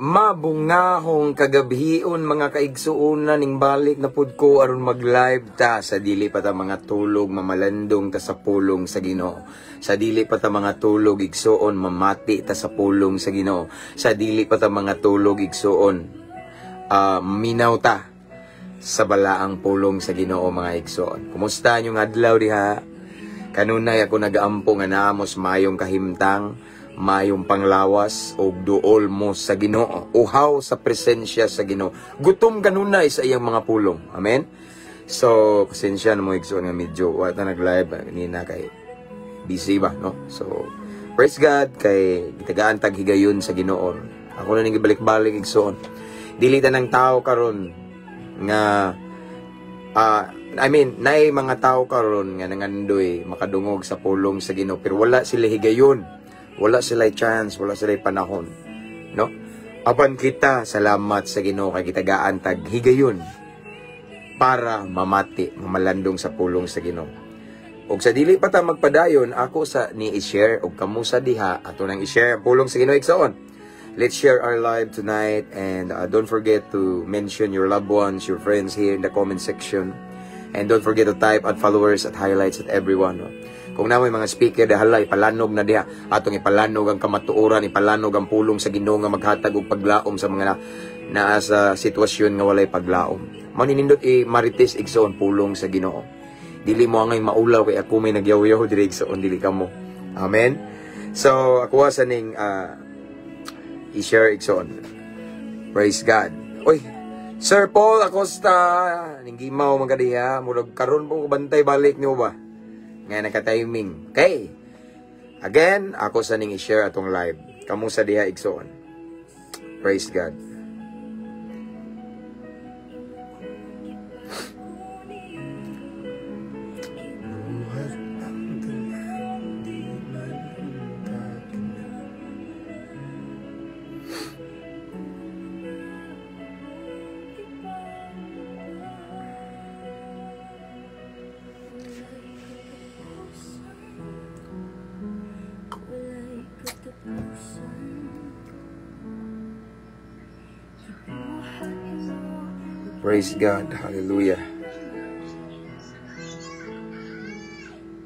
Mabungahong kagabhion, mga kaigsuonan, ning balik na pud ko aron mag-live ta. Sa dili pa ta mga tulog, mamalandong ta sa pulong sa Ginoo. Sa dili pa ta mga tulog, igsuon, mamati ta sa pulong sa Ginoo. Sa dili pa ta mga tulog, igsuon, minaw ta sa balaang pulong sa Ginoo, mga igsuon. Kumusta inyong adlaw diha? Kanunay ako nagaampo nga naamos mayong kahimtang, mayong panglawas og duol mo sa Ginoo, uhaw sa presensya sa Ginoo, gutom kanunay sa iyang mga pulong. Amen. So pasensya na mo, igsoon, nga medyo wa ta nag-live kanina kay busy ba, no? So praise God kay gitagaan tag higayon sa Ginoo. Ako na ning gibalik-balik, igsoon, dili ta ng tao karon nga I mean, naay mga tao karon nga nangandoy makadungog sa pulong sa Ginoo pero wala sila higayon, wala sila chance, wala sila panahon, no? Apan kita, salamat sa Ginoo kay gitagaan tag higayon para mamati, mamalandong sa pulong sa Ginoo. Og sa dili pa ta magpadayon, ako sa ni i-share og kamo sa diha ato nang i-share ang pulong sa Ginoo, igsoon. Let's share our live tonight and don't forget to mention your loved ones, your friends here in the comment section. And don't forget to type at followers, at highlights, at everyone. No? Kung namoy mga speaker dihala, ipalanog na diha. Atong ipalanog ang kamatuoran, ipalanog ang pulong sa Ginoo nga maghatag og paglaom sa mga naa sa sitwasyon nga walay paglaom. Mao ni nindot i marites, igsoon, pulong sa Ginoo. Dili mo angay maulaw kay ako may nagyaw-yaw diri, igsoon, dili kamo. Amen. So ako sa ning i-share, igsoon. Praise God. Uy, Sir Paul Acosta, ning gimaw man ka diha, murag karon po ko bantay balik niyo ba? Nga naka-timing. Okay. Again, ako sa ning i-share atong live. Kamo sa diha, igsoon. Praise God. Buhat ang tanan, di man unta. Wala'y katapusan. Gibuhat mo. Praise God. Hallelujah.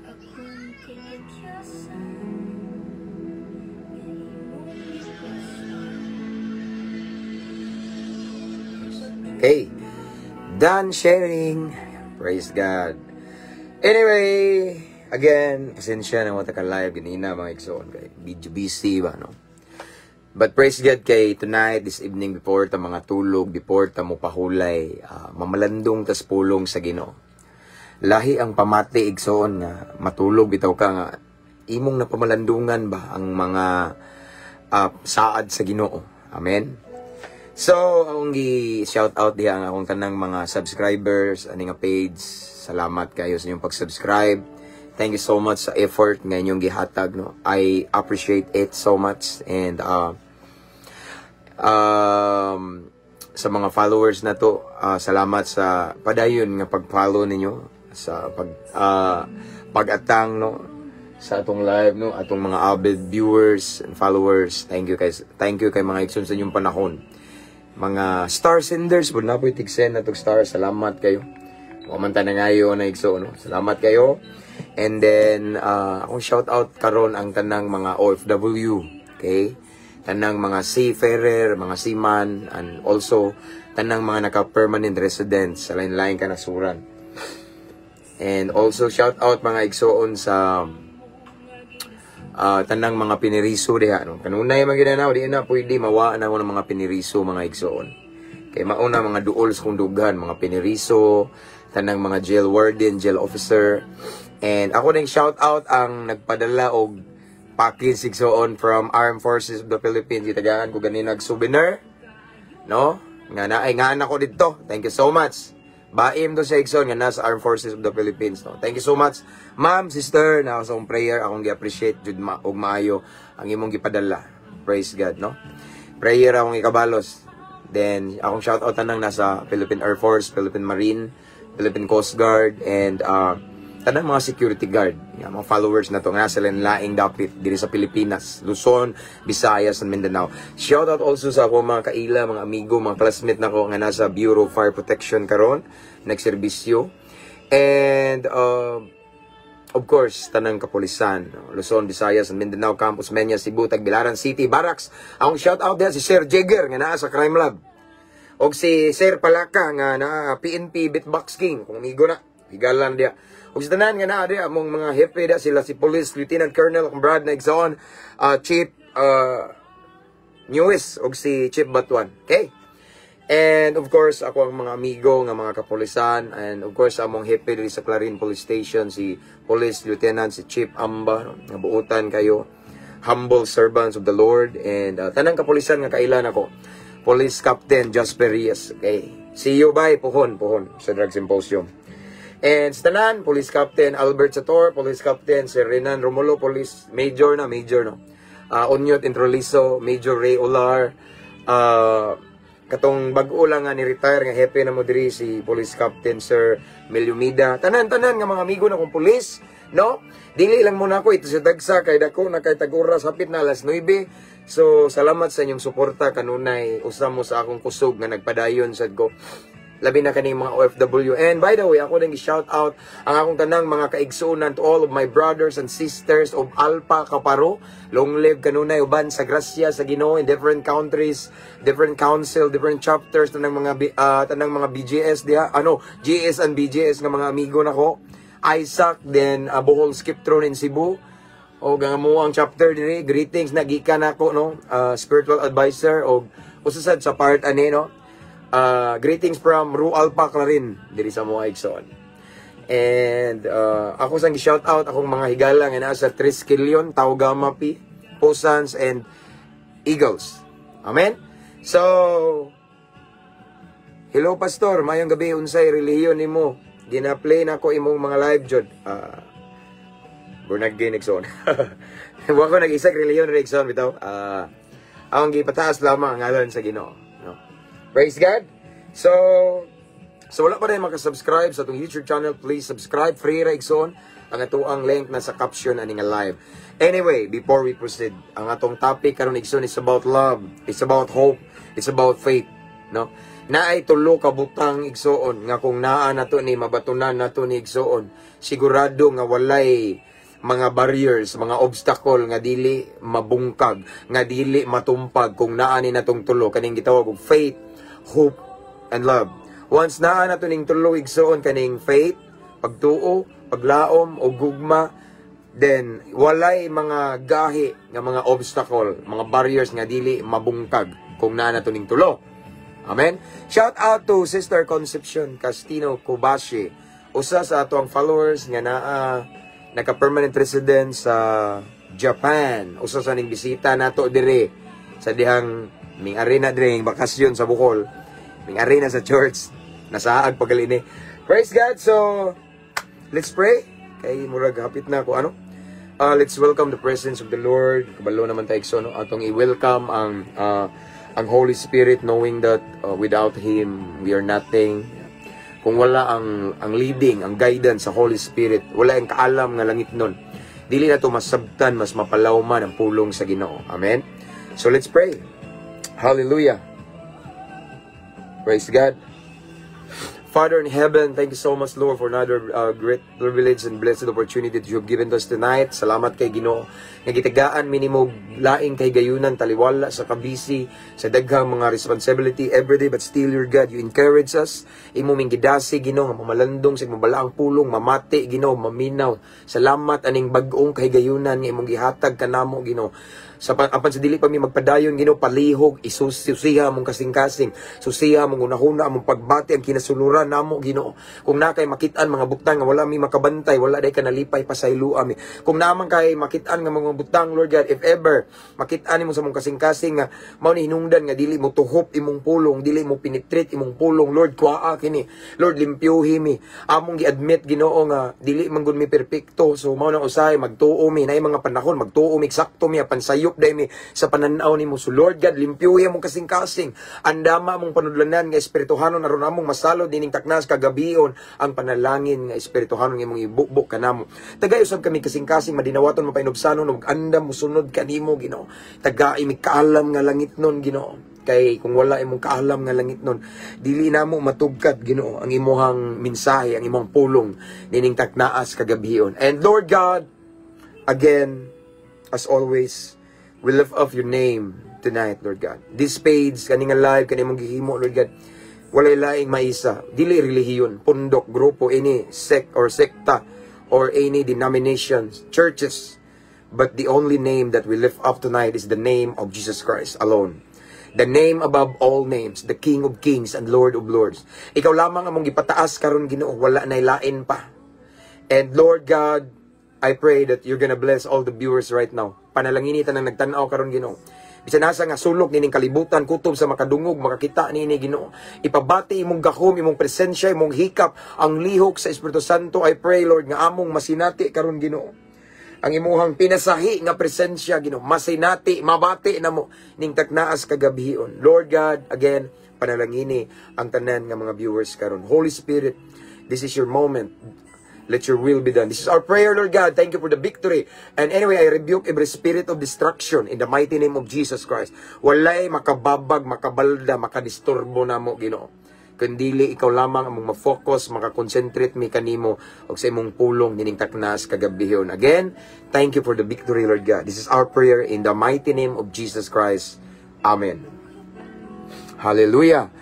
Akong kalatyasan nga imong gipaswan. Okay. Done sharing. Praise God. Anyway, again, pasensya na wala ka live ganina, mga igsoon, kay medyo busy ba, no? But praise God kay tonight, this evening, before ta mga tulog, before ta mo pahulay, mamalandong tas pulong sa Ginoo. Lahi ang pamati, igsoon, nga matulog bitaw ka nga imong napamalandungan ba ang mga saad sa Ginoo. Amen. So, akong gi-shout out diha ang akong tanang mga subscribers ani nga page. Salamat kayo sa inyong pag-subscribe. Thank you so much sa effort nga inyong gihatag, no. I appreciate it so much and sa mga followers na to, salamat sa padayon nga pag-follow ninyo sa pag-atang, no, sa atong live, no, atong mga avid viewers and followers. Thank you guys. Thank you kay mga igsoon sa inyong panahon. Mga star senders pud na po, tig-send na tog star. Salamat kayo. Wa man ta na ngayo na, igsoon, no. Salamat kayo. And then akong shout out karon ang tanang mga OFW, okay? Tanang mga seafarer, mga seaman, and also tanang mga naka-permanent residents sa lain-lain kanasuran. And also shout out, mga igsoon, sa tanang mga piniriso diha, no. Kanunay man gyud na, di na pwede mawa na ako ng mga piniriso, mga igsoon. Kay mauna mga duol sa kong dughan, mga piniriso, tanang mga jail warden, jail officer. And ako ning shout out ang nagpadala og package, igsoon, from Armed Forces of the Philippines. Gitagaan ko ganina og souvenir. No? Nga naay nga ako didto. Thank you so much. Baim to sa igsoon nga nasa Armed Forces of the Philippines, no. Thank you so much. Ma'am, sister, na sa akong prayer, akong gi-appreciate jud og maayo ang imong gipadala. Praise God, no. Prayer akong ikabalos. Then akong shout out tanang nasa Philippine Air Force, Philippine Marine, Philippine Coast Guard and Tanang mga security guard, nga mga followers na to nga sila laing dapit diri sa Pilipinas, Luzon, Visayas, and Mindanao. Shout out also sa akong mga kaila, mga amigo, mga classmate nako nga nasa Bureau of Fire Protection karon, nagserbisyo. And of course, tanang kapulisan, no? Luzon, Visayas, and Mindanao, Campus, Osmeña, Cebu, Tagbilaran City, Barracks. Ang shout out diha si Sir Jagger nga naa sa Crime Lab. Og si Sir Palaka nga naa PNP Beatbox King, kung amigo na, higalan diha. Og sa tanan nga naa diha, among mga hepe diha sila si Police Lieutenant Colonel, akong brad na igsoon, Chief Newis og si Chief Batuan. Okay? And of course, ako ang mga amigo nga mga kapulisan and of course among hepe diri sa Clarin Police Station, si Police Lieutenant si Chief Amba, no, nga buotan kayo, humble servants of the Lord, and tanang kapulisan nga kailan ako. Police Captain Jasper Reyes. Okay. See you, bye, pohon pohon sa drug symposium. And sa tanan, Police Captain Albert Sator, Police Captain Sir Renan Romulo, Police Major na, Major, no. Onyot Introliso, Major Ray Olar, katong bag-o lang nga ni retire nga hepe na mo diri, si Police Captain Sir Meliumida. Tanan-tanan nga mga amigo na kong police, no? Dili lang muna ako ito sa dagsa kay dako na kay tag-oras, hapit na alas 9. So salamat sa inyong suporta kanunay, usa mo sa akong kusog nga nagpadayon sad ko. Labi na kaning mga OFW. And by the way, ako din shout out ang akong tanang mga kaigsuonan, to all of my brothers and sisters of Alpha Kaparo. Long live kanunay uban sa grasya sa Ginoo in different countries, different council, different chapters, tanang mga BGS diha, ano, GS and BGS nga mga amigo nako. Isaac then Bohol Skiptron in Cebu. O ang mo ang chapter diri, greetings na gikan nako, no, spiritual advisor og usa sad sa part ani, no. Greetings from Ru Alpha Clarin diri sa mga igsoon. And ako sang shout out akong mga higala nga naa sa Triskelion, Tau Gamma Pi, Posans and Eagles. Amen. So hello, Pastor, mayong gabi, unsay relihiyon nimo? Gina-play na ko imong mga live jud. Born again, igsoon. Wa ko nag-isag relihiyon rin, igsoon, bitaw. Ang gipataas lamang ang ngalan sa Ginoo. No? Praise God. So wala pa rin makasubscribe sa atong YouTube channel, please subscribe. Free ra, igsoon. Ang atoang link na sa caption ani nga live. Anyway, before we proceed, ang atong topic karon, igsoon, is about love, it's about hope, it's about faith, no? Naay tulo ka butang, igsoon, nga kung naa nato ni, mabatunan nato ni, igsoon, sigurado nga walay mga barriers, mga obstacle nga dili mabungkag, nga dili matumpag kung naa ni natong tulo kaning gitawag og faith, hope, and love. Once naa nato ning tulo, igsoon, kaning faith, pagtuo, paglaom o gugma, then walay mga gahi nga mga obstacle, mga barriers nga dili mabungkag kung naa nato ning tulo. Amen. Shout out to Sister Concepcion Castino Kubashi, usa sa ato ang followers nga naa naka-permanent resident sa Japan. Usa sa ning bisita nato dire sa dihang ming arena dire ning bakasyon sa Bohol. Ming arena sa church. Nasaag pagalini. Praise God. So, let's pray. Kay murag hapit na ko ano. Let's welcome the presence of the Lord. Kabalo naman tayo, so, no? Atong i-welcome ang Holy Spirit, knowing that without Him we are nothing. Kung wala ang leading, ang guidance sa Holy Spirit, wala ang kaalam nga langit nun. Dili na to masabtan, mas mapalaw man ang pulong sa Ginoo. Amen. So let's pray. Hallelujah. Praise God. Father in heaven, thank you so much, Lord, for another great privilege and blessed opportunity that you have given to us tonight. Salamat kay Ginoo nga gitagaan mi nimo laing kahigayunan taliwala sa kabisi, sa daghang mga responsibility every day, but still, your God, you encourage us. Imo ming gidasi, Ginoo, nga mamalandong sa imong balaang pulong, mamati, Ginoo, maminaw. Salamat aning bag-ong kahigayunan nga imong gihatag kanamo, Ginoo. Apan sa dili pa mi magpadayon, Ginoo, palihog isusiha mong kasing-kasing, susiha mong hunahuna, among pagbati, ang kinasuluran namo, Ginoo. Kung naa kay makit-an mga butang nga wala mi makabantay, wala day ka nalipay, pasayloa mi. Kung naa man kay makit-an nga mga butang, Lord God, if ever makit-an nimo sa mong kasing-kasing nga mao ni hinungdan nga dili mo tuhop imong pulong, dili mo penetrate imong pulong, Lord, kuhaa kini. Lord, limpyuhi mi. Among gi-admit, Ginoo, nga dili man gud mi perpekto. So mao na usahay magtuo mi, naay mga panahon magtuo mi, sakto mi, apan sayo. Sayop dai mi sa pananaw nimo. So Lord God, limpyuhi among kasing-kasing. Andama among panudlanan nga espirituhanon aron among masalod nining taknas kagabion ang panalangin nga espirituhanon nga imong ibukbok kanamo. Tagay usab kami kasing-kasing madinawaton, mapainubsanon ug andam mosunod kanimo, Ginoo. Tagai mi kaalam nga langitnon, Ginoo, kay kung wala imong kaalam nga langitnon, dili namo matugkat, Ginoo, ang imuhang mensahe, ang imong pulong nining taknaas kagabion. And Lord God, again, as always, we lift up your name tonight, Lord God. This page, kani nga live, kani imong gihimo, Lord God, walay laing maisa, dili relihiyon, pundok, grupo, any sect or sekta or any denominations, churches, but the only name that we lift up tonight is the name of Jesus Christ alone. The name above all names, the King of Kings and Lord of Lords. Ikaw lamang among gipataas karon, Ginoo, wala nay lain pa. And Lord God, I pray that you're gonna bless all the viewers right now. Panalangini tanang nagtan-aw karon, Ginoo. Bisan asa nga sulok nining kalibutan, kutob sa makadungog, makakita niini, Ginoo. Ipabati imong gahom, imong presensya, imong hikap, ang lihok sa Espiritu Santo. I pray, Lord, nga among masinati karon, Ginoo ang imuhang pinasahi nga presensya, Ginoo, masinati, mabati namo ning taknaas kagabion. Lord God, again, panalangini ang tanan nga mga viewers karon. Holy Spirit, this is your moment. Let your will be done. This is our prayer, Lord God. Thank you for the victory. And anyway, I rebuke every spirit of destruction in the mighty name of Jesus Christ. Walay makababag, makabalda, makadisturbo namo, Ginoo, kundili ikaw lamang among ma-focus, makakonsentrate mi kanimo og sa imong pulong nining taknas kagabihon. Again, thank you for the victory, Lord God. This is our prayer in the mighty name of Jesus Christ. Amen. Hallelujah.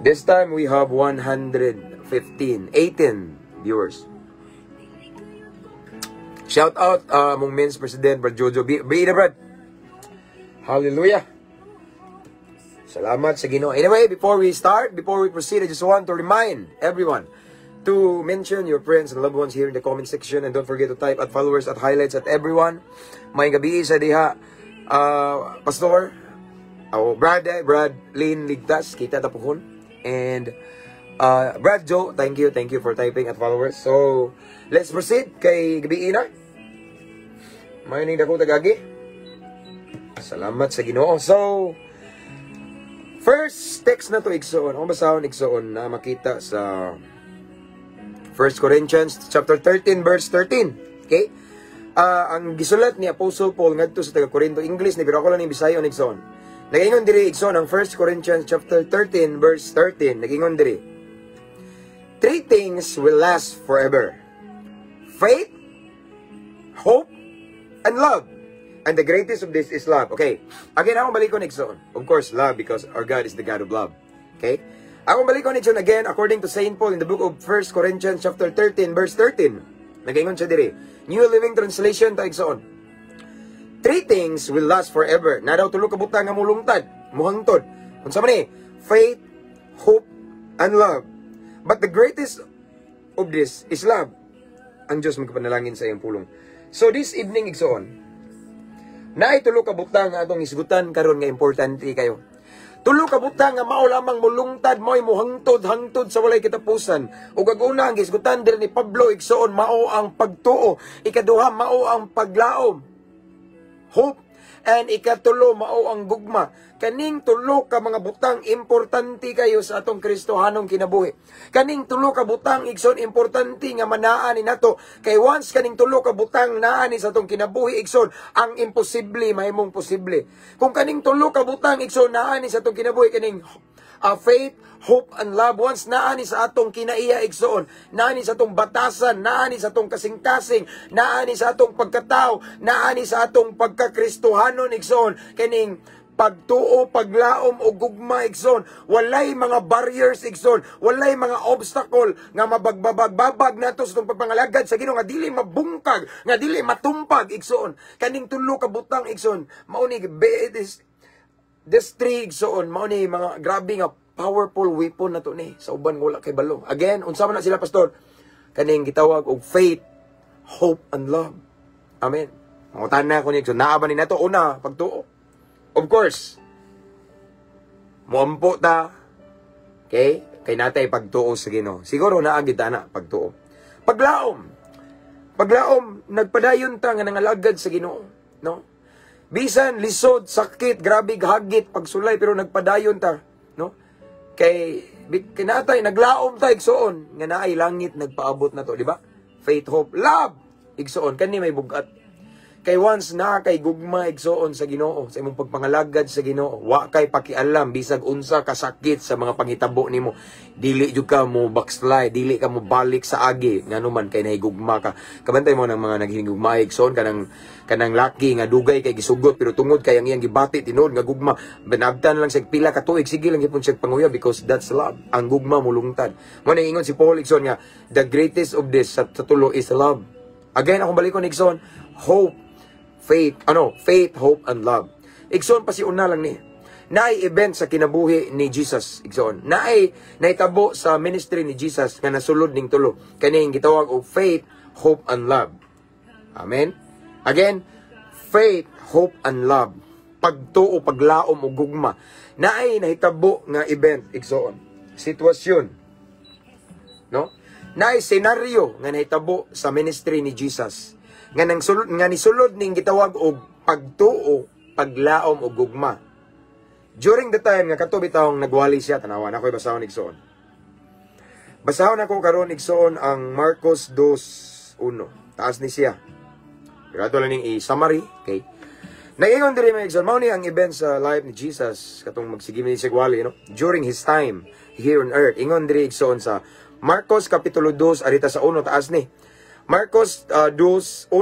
This time we have 115, 18 viewers. Shout out among men's president, Brad Jojo. Be na, Brad. Hallelujah. Salamat sa Ginoo. Anyway, before we start, before we proceed, I just want to remind everyone to mention your friends and loved ones here in the comment section and don't forget to type at followers, at highlights, at everyone. Maayong gabii sa diha. Pastor, oh, Brad, eh, Brad Lynn Ligtas, kita tapuhon. And Brad Joe, thank you for typing at followers. So, let's proceed kay gabii na. May ning dako tagagi. Salamat sa Ginoo. So, first text na to, igsoon. Ang basahon, igsoon, na makita sa 1 Corinthians chapter 13 verse 13. Okay? Ang gisulat ni Apostle Paul ngadto sa taga Corinto, English ni pero ako lang ni Bisayon, igsoon. Nagaingon diri, igsoon, ang 1 Corinthians chapter 13 verse 13. Nagaingon diri: "Three things will last forever: faith, hope, and love. And the greatest of this is love." Okay. Again, ako balikon, igsoon. Of course, love, because our God is the God of love. Okay? Ako balikon, igsoon, again according to Saint Paul in the book of 1 Corinthians chapter 13 verse 13. Nagaingon siya diri. New Living Translation ta, igsoon. "Three things will last forever." Na daw tulo ka butang nga mulungtad, muhangtod. Unsa man ni? "Faith, hope, and love. But the greatest of this is love." Ang Diyos magpanalangin sa iyang pulong. So this evening, igsoon, naay tulo ka butang nga atong isgutan karon nga importante kayo. Tulo ka butang nga mao lamang mulungtad, mo'y muhangtod hangtod sa walay katapusan. Ug ang una ang gisgutan diri ni Pablo, igsoon, mao ang pagtuo. Ikaduha, mao ang paglaom, hope. And ikatulo, mao ang gugma. Kaning tulo ka mga butang, importante kayo sa atong Kristohanong kinabuhi. Kaning tulo ka butang, igsoon, importante nga manaa ni nato. Kay once kaning tulo ka butang naa ni sa atong kinabuhi, igsoon, ang imposible mahimong posible. Kung kaning tulo ka butang, igsoon, naa ni sa atong kinabuhi, kaning faith, hope, and love. Once naa ni sa atong kinaiya, igsoon, naa ni sa atong batasan, naa ni sa atong kasing-kasing, naa ni sa atong pagkatao, naa ni sa atong pagkakristohanon, igsoon, kaning pagtuo, paglaom o gugma, igsoon. Walay mga barriers, igsoon. Walay mga obstacle nga mabagbabag nato sa atong pagpangalagad sa Ginoo nga dili mabungkag, nga dili matumpag, igsoon. Kaning tulo ka butang, igsoon, mao ni this this three, igsoon, mao ni mga grabe nga powerful weapon na to ni sa uban nga wala kay balo. Again, unsa man na sila, Pastor? Kaning gitawag og faith, hope and love. Amen. Mangutan na ko ni, igsoon, naa ba ni nato? Una, pagtuo. Of course, muampo ta. Okay? Kay natay pagtuo sa Ginoo. Siguro naa gid na pagtuo. Paglaom. Paglaom, nagpadayon ta nga nangalagad sa Ginoo, no? Bisan lisod, sakit, grabe hagit pagsulay, pero nagpadayon ta, no? Kay kinatay naglaom ta, igsoon, nga naay langit nagpaabot na to, di ba? Faith, hope, love. Igsoon, kani may bugat. Kay once na kay gugma, igsoon, sa Ginoo, sa imong pagpangalagad sa Ginoo, wa kay pakialam bisag unsa kasakit sa mga panghitabo nimo. Dili jud ka mo backslide, dili ka mo balik sa agi, ngano man kay nahigugma ka. Kabantay mo ng mga naghihigugma, igsoon, kanang laki nga dugay kay gisugot, pero tungod kay ang iyang gibati tinuod nga gugma, banabtan lang sa pila ka tuig, sige lang gyapon siya panguya because that's love. Ang gugma mulungtad. Mo na ingon si Paul, igsoon, nga the greatest of this sa tulo is love. Again, akong balikon, igsoon, hope, faith, ano, faith, hope, and love. Igsoon, pasiuna lang ni. Naay event sa kinabuhi ni Jesus, igsoon. Naay naitabo sa ministry ni Jesus nga nasulod ning tulo. Kaning gitawag og faith, hope, and love. Amen. Again, faith, hope, and love. Pagtuo, paglaom ug gugma. Naay nahitabo nga event, igsoon. Sitwasyon. No? Naay senaryo nga nahitabo sa ministry ni Jesus nga nang sulod, nga nisulod ning gitawag og pagtuo, paglaom ug gugma. During the time nga kato bitawng nagwali siya, tanawa na ako'y basahon, igsoon. Basahon ako karon, igsoon, ang Marcos 2:1. Taas ni siya. Pero ato lang ning i-summary, okay? Naingon diri, mga igsoon, mao ni ang event sa life ni Jesus katong magsige ni siya gwali, no? During his time here on earth. Ingon diri, igsoon, sa Marcos kapitulo 2 arita sa 1, taas ni. Marcos 2:1.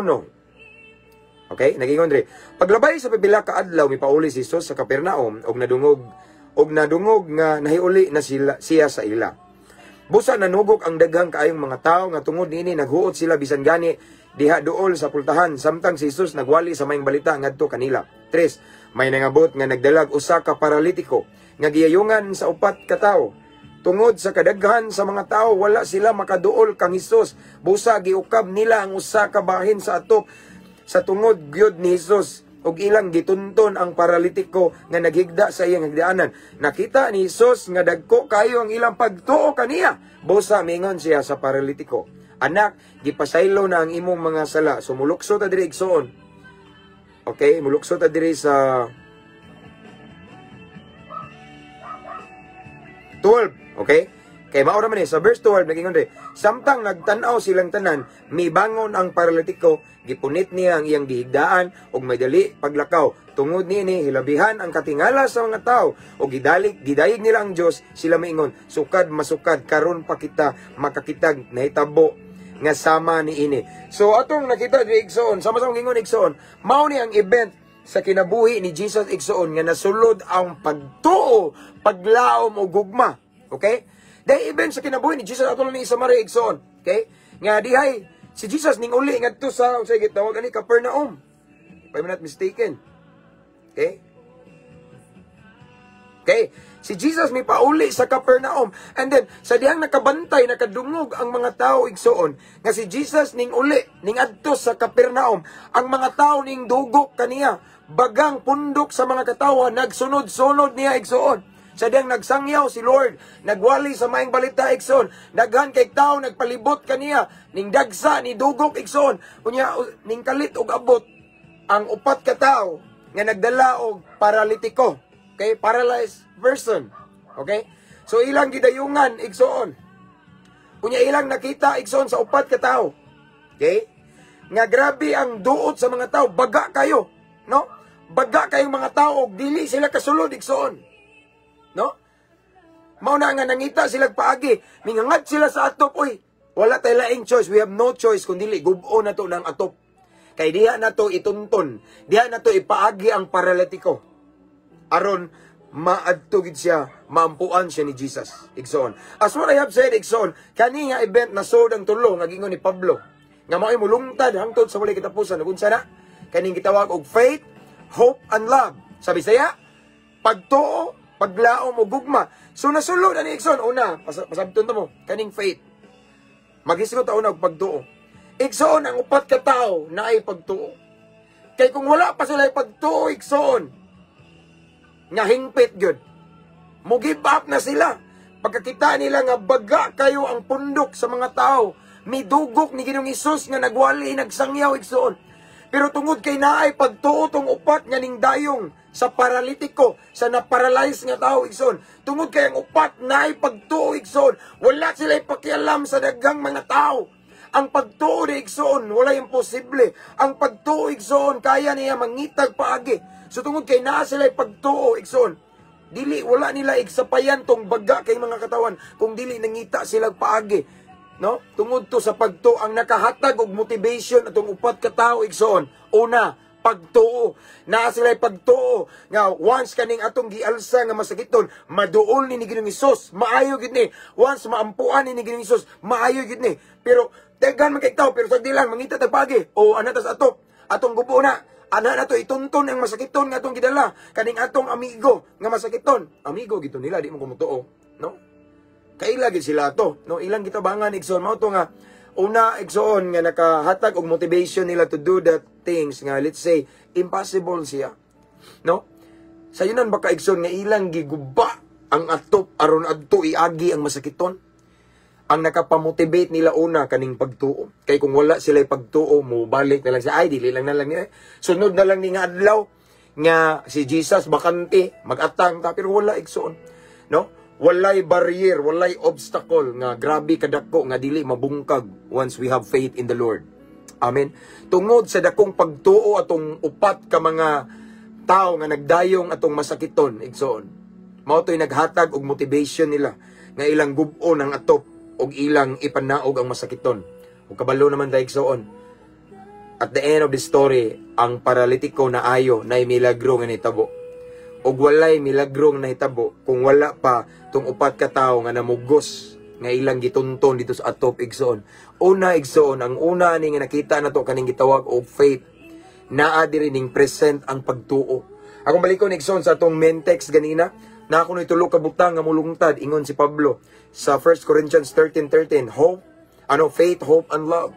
Okay? Nagingon diri. Paglabay sa pipila ka adlaw, mipauli si Jesus sa Capernaum og nadungog nga nahiuli na sila siya sa ila. Busa nanugok ang daghang kaayong mga tao nga tungod niini naghuot sila bisan gani diha duol sa pultahan samtang si Jesus nagwali sa maayong balita ngadto kanila. Tres, may nangabot nga nagdalag usa ka paralitiko nga giyayungan sa upat ka tawo. Tungod sa kadaghan sa mga tao, wala sila makaduol kang Hesus. Busa giukab nila ang usa ka bahin sa atop sa tungod gyud ni Hesus ug ilang gitunton ang paralitiko nga naghigda sa iyang higdaanan. Nakita ni Hesus nga dagko kayo ang ilang pagtuo kaniya. Busa mingon siya sa paralitiko, "Anak, gipasaylo na ang imong mga sala." So mulukso ta diri, igsoon. Okay, mulukso ta diri sa 12, okay? Kay mao ra man eh, sa verse 12 nagingon diri, samtang nagtan-aw silang tanan, mibangon ang paralitiko, gipunit niya ang iyang gihigdaan ug may dali paglakaw. Tungod niini hilabihan ang katingala sa mga tao ug gidalik gidayeg nila ang Dios. Sila maingon, "Sukad masukad karon pa kita makakitag nahitabo nga sama niini." So atong nakita diri, igsoon, sama sa gingon, igsoon, mao ni ang event sa kinabuhi ni Jesus, igsoon, nga nasulod ang pagtuo, paglaom ug gugma. Okay? Dahil event sa kinabuhi ni Jesus ato lang ni Samaria, igsoon. Okay? Nga dihay si Jesus ning uli ngadto sa unsay gitawag ani, Capernaum, if I'm not mistaken. Okay? Okay? Si Jesus may pauli sa Capernaum. And then, sa dihang nakabantay, nakadungog ang mga tao, igsoon, nga si Jesus ning uli, ning adto sa Capernaum, ang mga tao ning dugok kaniya, bagang pundok sa mga katawa, nagsunod-sunod niya, igsoon. Sa dihang nagsangyaw si Lord, nagwali sa maayong balita, igsoon, daghan kay tao nagpalibot kaniya, ning dagsa ni dugok, igsoon, unya ning kalit og abot ang upat ka tawo nga nagdala og paralitiko. Okay? Paralyzed person. Okay? So ilang gidayungan, igsoon. Unya ilang nakita, igsoon, sa upat ka tawo. Okay? Nga grabe ang duot sa mga tao, baga kayo, no? Baga kayong mga tao og dili sila kasulod, igsoon. No? Mao na nga nangita sila paagi, mingangad sila sa atop, "Oy, wala tay laing choice, we have no choice kundi gub-o na to ng atop. Kay diha na to itunton, diha na to ipaagi ang paralitiko. Aron maadto gid siya, maampuan siya ni Jesus," igsoon. As what I have said, igsoon, kani nga event na sod ang tulo nga gingon ni Pablo nga mao'y mulungtad hangtod sa walay katapusan. Ug unsa na? Kaning gitawag og faith, hope and love. Sa Bisaya, pagtuo, paglaom ug gugma. So nasulod ani, igsoon. Una, pasabton ta mo kaning faith. Maghisgot ta una og pagtuo. Igsoon, ang upat ka tawo naay pagtuo. Kay kung wala pa sila pagtuo, igsoon, nga hingpit gyud, mo give up na sila. Pagkakita nila nga baga kayo ang pundok sa mga tao, midugok ni Ginoong Hesus nga nagwali, nagsangyaw, igsoon. Pero tungod kay naay pagtuo tong upat nga ning dayong sa paralitiko, sa na-paralyze nga tao, igsoon. Tungod kay ang upat naay pagtuo, igsoon, wala sila pakialam sa daghang mga tao. Ang pagtuo ni, igsoon, wala imposible. Ang pagtuo, igsoon, kaya niya mangitag paagi. So tungod kay naa sila pagtuo, igsoon, dili, wala nila igsapayan tong baga kay mga katawan kung dili nangita sila paagi. No? Tungod to sa pagtuo ang nakahatag og motivation atong upat ka tawo, igsoon. Una, pagtuo. Naa sila pagtuo nga once kaning atong gialsa nga masakiton, maduol ni Ginoong Hesus, maayo gid ni. Once maampuan ni Ginoong Hesus, maayo gid ni. Pero daghan man kay tao, pero sagdi lang mangita tag paagi. O ana tas atop, atong gubo na. Ana na to itunton ang masakiton nga atong gidala kaning atong amigo nga masakiton. Amigo gito nila, di mo kumutuo, no? Kaila gid sila to, no? Ilang gitabangan, igsoon. Mao to nga una, igsoon, nga nakahatag og motivation nila to do that things nga, let's say, impossible siya, no? Sayunan baka, igsoon, nga ilang giguba ang atop aron adto iagi ang masakiton. Ang nakapamotivate nila, una, kaning pagtuo. Kay kung wala sila pagtuo, mo balik na lang siya, ay, dili lang na lang niya, sunod na lang ni nga adlaw nga si Jesus bakante, magatang ta. Pero wala, igsoon, no? Walay barrier, walay obstacle nga grabe kadako nga dili mabungkag once we have faith in the Lord. Amen. Tungod sa dakong pagtuo atong upat ka mga tao nga nagdayong atong masakiton, igsoon, mao to'y naghatag og motivation nila nga ilang gub-on ang atop og ilang ipanaog ang masakiton. Ug kabalo naman ta, igsoon, at the end of the story, ang paralitiko na ayo na milagro nga nitabo. Og walay milagro nga nahitabo kung wala pa tong upat ka tawo nga namugos nga ilang gitunton dito sa atop, igsoon. Una, igsoon, ang una ni nga nakita na to kaning gitawag og faith. Naa diri ning present ang pagtuo. Akong balikon, igsoon, sa atong main text ganina, na ako tulo ka butang nga mulungtad, ingon si Pablo sa 1 Corinthians 13:13, hope, ano, faith, hope and love.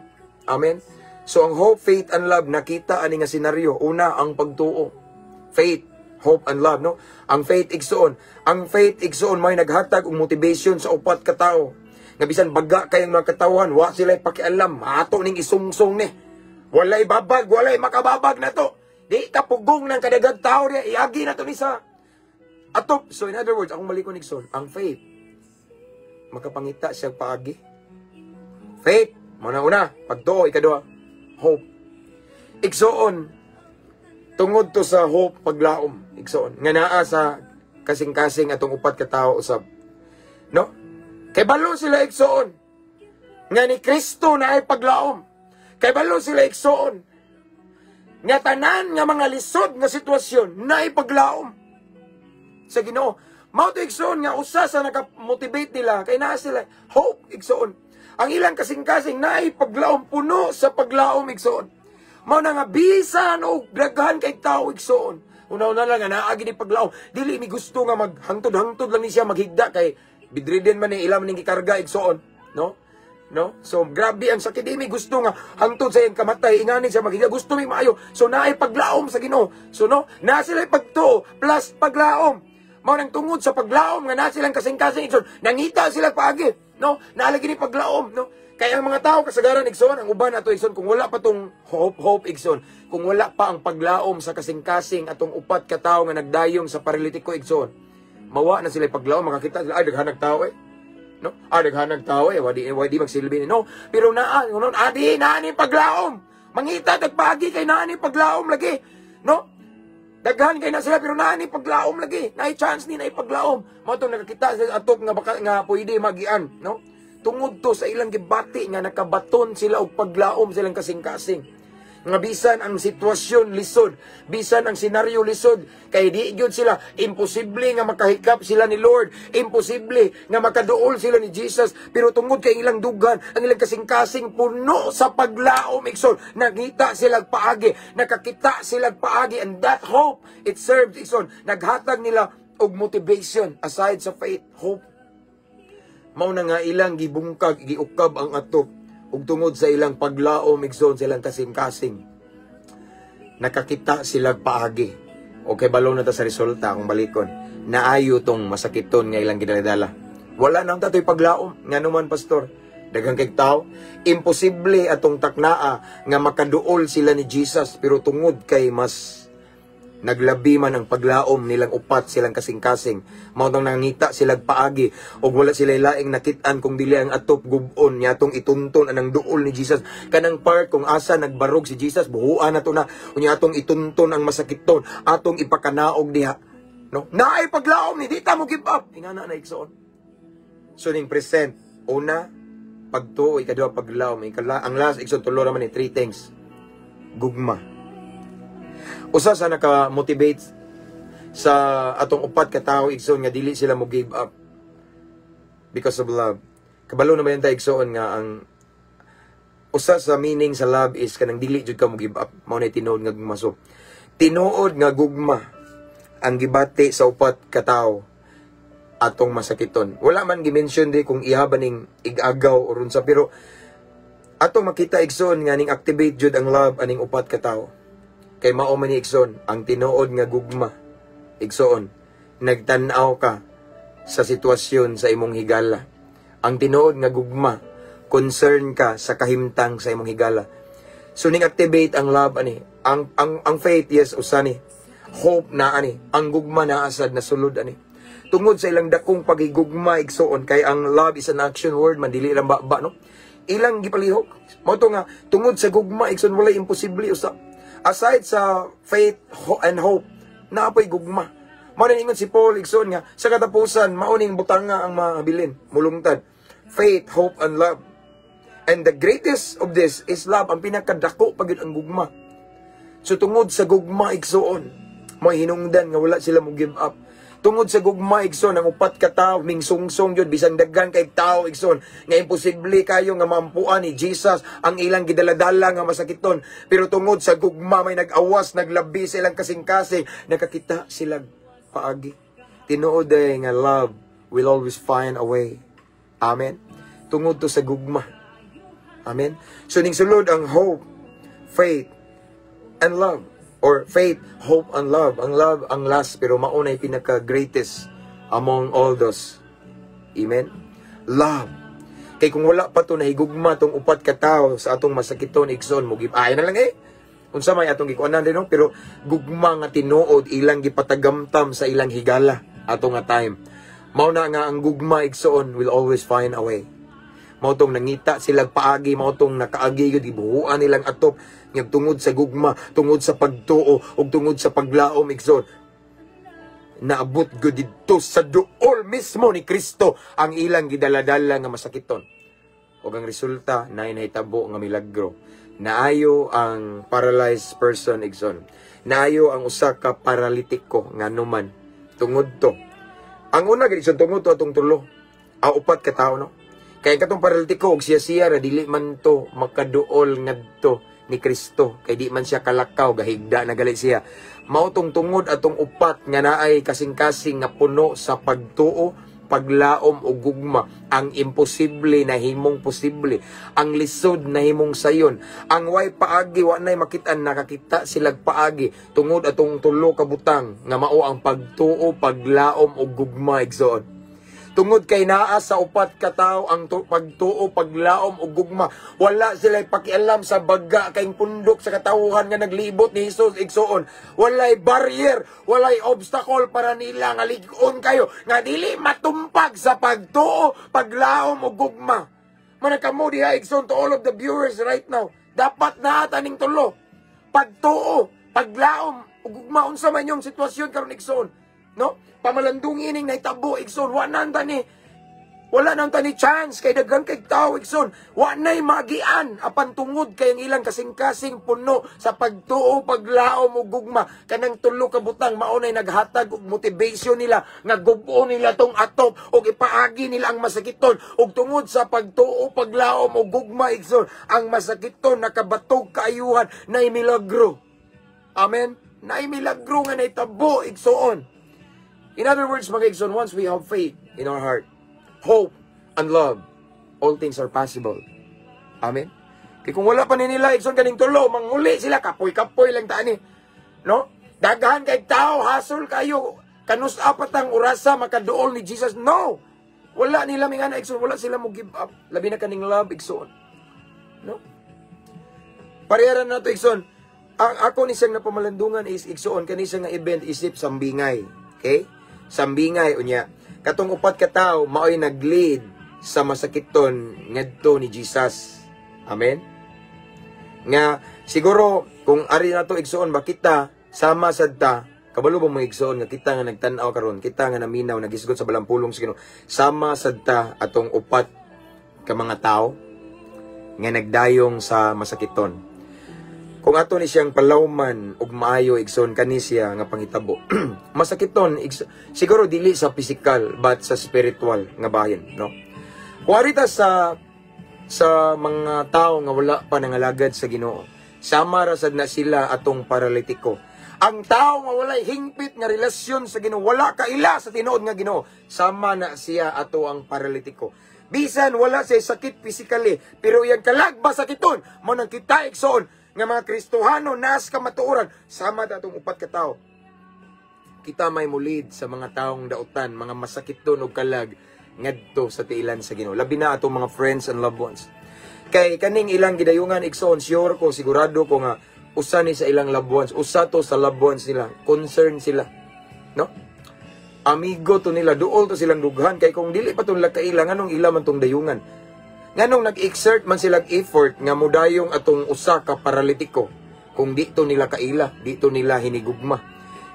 Amen. So ang hope, faith and love nakita ani nga senaryo. Una, ang pagtuo. Faith, hope and love, no? Ang faith, igsoon. Ang faith, igsoon, may naghatag og motivation sa upat ka tawo. Nga bisan baga kayong mga katawhan, wa sila pakialam, ato ning isungsong ni. Walay babag, walay makababag na to. Di ka pugong ng kadaghang tao niya, iagi na to ni sa atop. So in other words, akong malikon, igsoon, ang faith, makapangita siya paagi. Faith, muna una, pagtuo, ikaduha, hope. Igsoon, tungod to sa hope, paglaom, igsoon, nga naa sa kasing-kasing atong upat ka tawo usab. No? Kay balo sila, igsoon, nga ni Kristo na ay paglaom. Kay balo sila, igsoon, nga tanan nga mga lisod nga sitwasyon na paglaom sa Ginoo. Mao to, igsoon, nga usa sa naka-motivate nila kay naa sila hope, igsoon. Ang ilang kasing-kasing naay paglaom, puno sa paglaom, igsoon. Mao na nga bisan og daghan kay tao, igsoon. Una-una lang nga naa ni paglaom. Dili mi gusto nga maghangtod-hangtod lang ni siya maghigda kay bedridden man ni, ilang ning gikarga, igsoon, no? No? So grabe ang sakit, di mi gusto nga hangtod sa iyang kamatay ingani siya maghigda, gusto mi maayo. So naay paglaom sa Ginoo. So no, naa sila pagtuo plus paglaom. Mao nang tungod sa paglaom nga naa silang kasing-kasing, igsoon, nangita sila paagi, no? Naalagi ni paglaom, no? Kaya ang mga tao kasagaran, igsoon, ang uban ato, igsoon, kung wala pa tong hope, hope, igsoon, kung wala pa ang paglaom sa kasing-kasing atong upat ka tawo nga nagdayong sa paralitiko, igsoon, mawa na sila paglaom, makakita sila, ay, daghanag tao eh. No? Ah, daghanag tao eh, wadi, wadi magsilbi ni. No? Pero naa, no, adi, naa ni paglaom. Mangita tagpagi kay naa ni paglaom lagi. No? Daghan kay na sila pero naa ni paglaom lagi. Naay chance ni na paglaom. Mao tong nakakita sa atop nga baka nga pwede magian, no? Tungod to sa ilang gibati nga nakabaton sila og paglaom silang kasing-kasing. Nga bisan ang sitwasyon lisod, bisan ang senaryo lisod, kay di gyud sila imposible nga makahikap sila ni Lord, imposible nga makaduol sila ni Jesus, pero tungod kay ilang dughan, ang ilang kasing-kasing puno sa paglaom, igsoon, nagita sila paagi, nakakita sila paagi, and that hope it serves, igsoon, naghatag nila og motivation aside sa faith, hope. Mao na nga ilang gibungkag, giukab ang atop ug tungod sa ilang paglaom, igsoon, sa ilang kasing-kasing, nakakita sila paagi. Okay, balo na ta sa resulta kung balikon. Naayo tong masakiton nga ilang gidaladala. Wala nang tatoy paglaom. Nga naman, pastor? Daghang kay tao, imposible atong taknaa nga makaduol sila ni Jesus, pero tungod kay mas naglabi man ang paglaom nilang upat silang kasing-kasing, mao tong nangita sila paagi ug wala sila laing nakit-an kung dili ang atop gub-on niya atong itunton anang duol ni Jesus, kanang part kung asa nagbarog si Jesus, buhuan nato na. Unya atong itunton ang masakiton, atong ipakanaog diha, no? Naay paglaom ni di ta mo give up, ingana na, igsoon. So ning present, una pagtuo, ikaduha paglaom, ikala ang last, igsoon, tulo raman ni, three things: gugma. Usa sa naka-motivate sa atong upat ka tawo, igsoon, nga dili sila mo give up, because of love. Kabalo na ba yan ta, igsoon, nga ang usa sa meaning sa love is kanang dili jud ka mo give up? Mao na tinuod nga gugma. So tinuod nga gugma ang gibati sa upat ka tawo atong masakiton. Wala man gi-mention di kung iha ba ning igagaw or unsa, pero atong makita, igsoon, nga ning activate jud ang love aning upat ka tawo. Kay mao man ni, igsoon, ang tinuod nga gugma. Igsoon, nagtan-aw ka sa sitwasyon sa imong higala. Ang tinuod nga gugma, concern ka sa kahimtang sa imong higala. So ning activate ang love ani. Ang faith, yes, usa ni. Hope na ani. Ang gugma na asad na sulod ani. Tungod sa ilang dakong pagigugma, igsoon, kay ang love is an action word man, dili lang ba, no? Ilang gipalihok. Mao to nga tungod sa gugma, igsoon, walay imposible usa. Aside sa faith and hope, naapoy gugma. Mao na ingon si Paul, igsoon, nga sa katapusan mao ning butanga ang mabilin, mulungtad. Faith, hope and love. And the greatest of this is love. Ang pinakadako pa gyud ang gugma. So tungod sa gugma, igsoon, mo hinungdan nga wala sila mo give up. Tungod sa gugma, igsoon, ang upat ka tawo mingsungsong jud bisan daghan kay tawo, igsoon, nga imposible kayo nga maampuan ni Jesus ang ilang gidaladala nga masakiton. Pero tungod sa gugma may nag-awas, naglabi sa ilang kasing-kasing, nakakita sila paagi. Tinuod ay nga love will always find a way. Amen. Tungod to sa gugma. Amen. So ning sulod ang hope, faith, and love. Or faith, hope, and love. Ang love ang last, pero maunay pinaka-greatest among all those. Amen? Love. Kay kung wala pa to nahigugma tong upat ka tawo sa atong masakiton, igsoon, mo give ay na lang eh. Unsa may atong gikuanan din, no? Pero gugma nga tinuod ilang gipatagamtam sa ilang higala ato nga time. Mao na nga ang gugma, igsoon, will always find a way. Mao tong nangita sila paagi, mao tong nakaagi gyud, gibuhuan nilang atop nga tungod sa gugma, tungod sa pagtuo ug tungod sa paglaom, igsoon. Naabot gyud didto sa duol mismo ni Kristo ang ilang gidaladala nga masakiton. Ug ang resulta, naay nahitabo nga milagro. Naayo ang paralyzed person, igsoon. Naayo ang usa ka paralitiko nganuman tungod to. Ang una gid, igsoon, tungod to atong tulo. Ang upat ka tawo, no? Kay katong paralitiko og siya siya ra dili man to makaduol ngadto ni Kristo kay di man siya kalakaw, gahigda na gali siya. Mao tong tungod atong upat nga naay kasing-kasing nga puno sa pagtuo, paglaom o gugma, ang imposible na himong posible, ang lisod na himong sayon, ang way paagi, wa nay makitaan, nakakita silag paagi tungod atong tulo ka butang nga mao ang pagtuo, paglaom o gugma, igsoon. Tungod kay naa sa upat ka tawo ang pagtuo, paglaom ug gugma, wala sila pakialam sa baga kay pundok sa katawhan nga naglibot ni Jesus, igsoon. Walay barrier, walay obstacle para nila nga lig-on kayo nga dili matumpag sa pagtuo, paglaom ug gugma. Manakamo diha, igsoon, to all of the viewers right now. Dapat naa taning tulo. Pagtuo, paglaom ug gugma, unsa man yung sitwasyon karon, igsoon. No? Pamalandong ining nahitabo, igsoon, wa na ni wala nang tani chance kay daghan kay tao, igsoon. Wa nay magian apan tungod kay ang ilang kasing-kasing puno sa pagtuo, paglaom ug gugma, kanang tulo ka butang mao nay naghatag og motivation nila nga gub-on nila tong atop ug ipaagi nila ang masakiton. Ug tungod sa pagtuo, paglaom ug gugma, igsoon, ang masakiton nakabatog kaayuhan, nay milagro. Amen. Nay milagro nga nahitabo, igsoon. In other words, mga igsoon, once we have faith in our heart, hope, and love, all things are possible. Amen? Kaya kung wala pa ni nila, igsoon, kaning tulo, manguli sila, kapoy-kapoy lang taani. No? Daghan kay tao, hasol kayo, kanus apat ang orasa makaduol ni Jesus. No! Wala nila mga na, igsoon, wala sila mo give up. Labi na kaning love, igsoon. No? Pareha na to, igsoon. Ang ako ni siyang napamalandungan is, igsoon, kani siya nga event isip sambingay. Okay? Sambingay unya. Katong upat ka tawo maoy nag-lead sa masakiton ngadto ni Jesus. Amen. Nga siguro kung ari na to, igsoon, ba kita sama sad ta, kabalo ba mga igsoon nga kita nga nagtan-aw karon, kita nga naminaw, nagisgot sa balaang pulong sa Ginoo, sama sad ta atong upat ka mga tao nga nagdayong sa masakiton? Kung ato ni siyang palawman og maayo, igsoon, kani siya nga pangitabo, masakiton siguro dili sa physical but sa spiritual nga bahin, no? Kung ari ta sa mga tao nga wala pa nangalagad sa Ginoo, sama ra sad na sila atong paralitiko. Ang tao nga walay hingpit nga relasyon sa Ginoo, wala kaila sa tinuod nga Ginoo, sama na siya ato ang paralitiko. Bisan wala siya sakit physically, pero iyang kalag masakiton. Mao nang kita, igsoon, nga mga Kristohano nas kamatuoran, sama ta atong upat ka tawo. Kita may mulid sa mga taong dautan, mga masakiton og kalag ngadto sa tiilan sa Ginoo. Labi na atong mga friends and loved ones. Kay kaning ilang gidayungan, igsoon, sure ko, sigurado ko nga usa ni sa ilang loved ones, usa to sa loved ones nila, concern sila. No? Amigo to nila, duol to silang dughan kay kung dili pa tong kaila, nganong ila man tong dayungan? Nganong nag-exert man silang effort nga mudayong atong usa ka paralitiko kung di to nila kaila, di to nila hinigugma?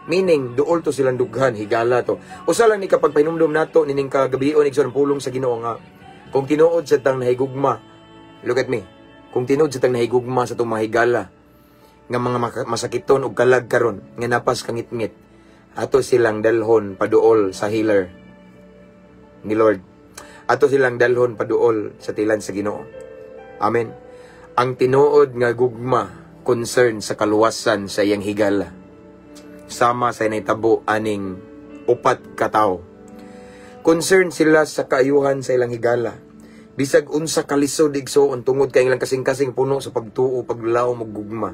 Meaning, duol to silang dughan, higala to. Usa lang ni kapag pahinumdum nato nining kagabion, igsoon, pulong sa Ginoo nga kung tinuod sa tang nahigugma, look at me, kung tinuod sa tang nahigugma sa tong mahigala nga mga masakiton og kalag karon nga napas kangitngit, ato silang dalhon paduol sa healer ni Lord. Ato silang dalhon paduol sa tilan sa Ginoo. Amen. Ang tinuod nga gugma, concern sa kaluwasan sa iyang higala. Sama sa nahitabo aning upat ka tawo. Concern sila sa kaayuhan sa ilang higala. Bisag unsa kalisod, igsoon, tungod kay ilang kasing-kasing puno sa pagtuo, paglaom ug gugma,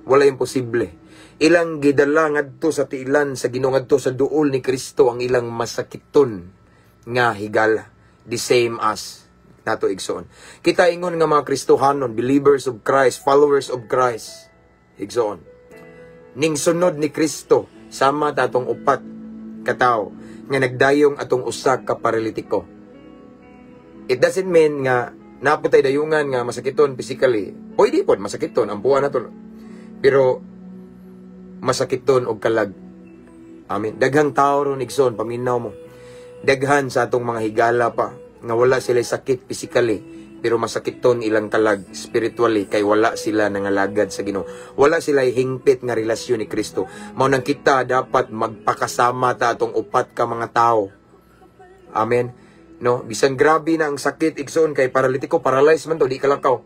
wala imposible. Ilang gidala ngadto sa tiilan sa Ginoo, ngadto sa duol ni Kristo ang ilang masakiton nga higala. The same as nato, igsoon. Kita ingon nga mga Kristohanon, believers of Christ, followers of Christ, igsoon. Ning sunod ni Kristo, sama ta atong upat katawo nga nagdayong atong usa ka paralitiko. It doesn't mean nga naputay dayungan nga masakiton physically. Pwede pod masakiton, ampuan nato. Pero masakiton og kalag. Amen. Daghang tao ron, igsoon, paminaw mo. Daghan sa atong mga higala pa nga wala sila sakit physically pero masakiton ilang kalag spiritually kay wala sila nangalagad sa Ginoo. Wala sila hingpit nga relasyon ni Kristo. Mao nang kita dapat magpakasama ta atong upat ka mga tao. Amen. No, bisan grabe na ang sakit, igsoon, kay paralitiko, paralyzed man to, di kalakaw.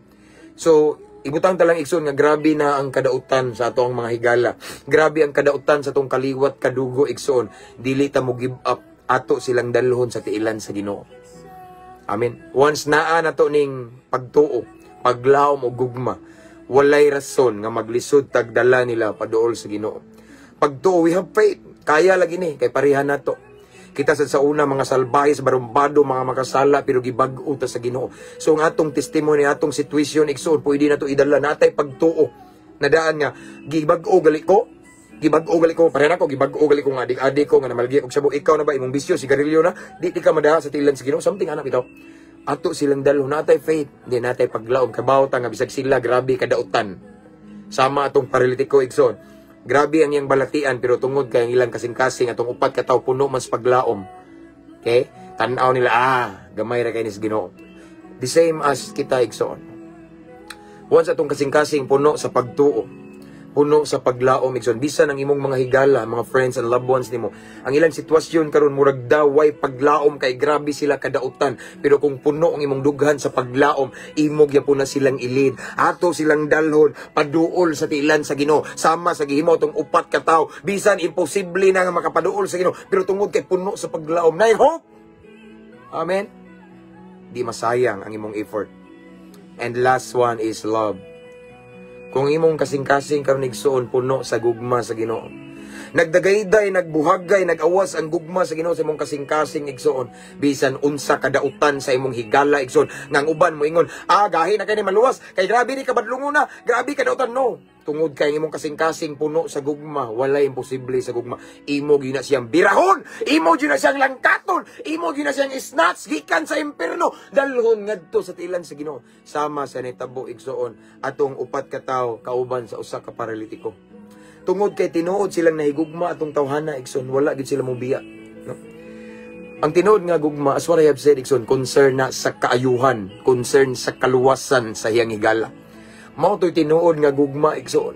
So, ibutang ta lang, igsoon, nga grabe na ang kadautan sa ato ang mga higala. Grabe ang kadautan sa atong kaliwat kadugo, igsoon. Dili ta mo give up, ato silang dalhon sa tiilan sa Ginoo. Amen. Once naa na to ning pagtuo, paglaom o gugma, walay rason nga maglisod tagdala nila paduol sa Ginoo. Pagtuo, we have faith. Kaya lagi ni kay pareha nato. Kita sa una mga salbahe, sa barumbado, mga makasala, pero gibag-o ta sa Ginoo. So ang atong testimony, atong situation, igsoon, pwede na to idala natay pagtuo. Nadaan nga gibag-o gali ko, gibag-o gali ko, pareha nako, gibag-o gali ko nga adik-adik ko nga namalagi og sabo. Ikaw na ba, imong bisyo sigarilyo na, di ka madaha sa tilan sa Ginoo, something anak itaw. Ato silang dalhon, natay faith, di natay paglaom, kabaw ta nga bisag sila grabe kadautan. Sama atong paralitiko, igsoon. Grabe ang iyang balatian pero tungod kay ang ilang kasing-kasing atong upat ka tawo puno man sa paglaom. Okay? Tan-aw nila, ah, gamay ra kay ni sa Ginoo. The same as kita, igsoon. Once atong kasing-kasing puno sa pagtuo, puno sa paglaom, igsoon, bisan ang imong mga higala, mga friends and loved ones nimo, ang ilang sitwasyon karon murag daway paglaom kay grabe sila kadautan, pero kung puno ang imong dughan sa paglaom, imo gyapon na silang ilid, ato silang dalhon paduol sa tiilan sa Ginoo, sama sa gihimo atong upat ka tawo. Bisan imposible na nga makapaduol sa Ginoo, pero tungod kay puno sa paglaom, nay hope. Amen. Di masayang ang imong effort. And last one is love. Kung imong kasing-kasing karon, igsoon, puno sa gugma sa Ginoo. Nagdagayday, nagbuhagay, nagawas ang gugma sa Ginoo sa imong kasing-kasing, igsoon. Bisan unsa kadautan sa imong higala, igsoon. Nga ang uban moingon, "Ah, gahi na kay ni maluwas kay grabe ni kabadlungon na, grabe kadautan." No. Tungod kay ang imong kasing-kasing puno sa gugma, walay imposible sa gugma. Imo gyud na siyang birahon, imo gyud na siyang langkaton, imo gyud na siyang snatch gikan sa impierno, dalhon ngadto sa tiilan sa Ginoo. Sama sa nitabo, igsoon, atong upat ka tawo kauban sa usa ka paralitiko. Tungod kay tinuod silang nahigugma atong tawhana, igsoon, wala gyud sila mobiya, no? Ang tinuod nga gugma, as what I have said, igsoon, concern na sa kaayuhan, concern sa kaluwasan sa iyang higala. Mao to'y tinuod nga gugma, igsoon.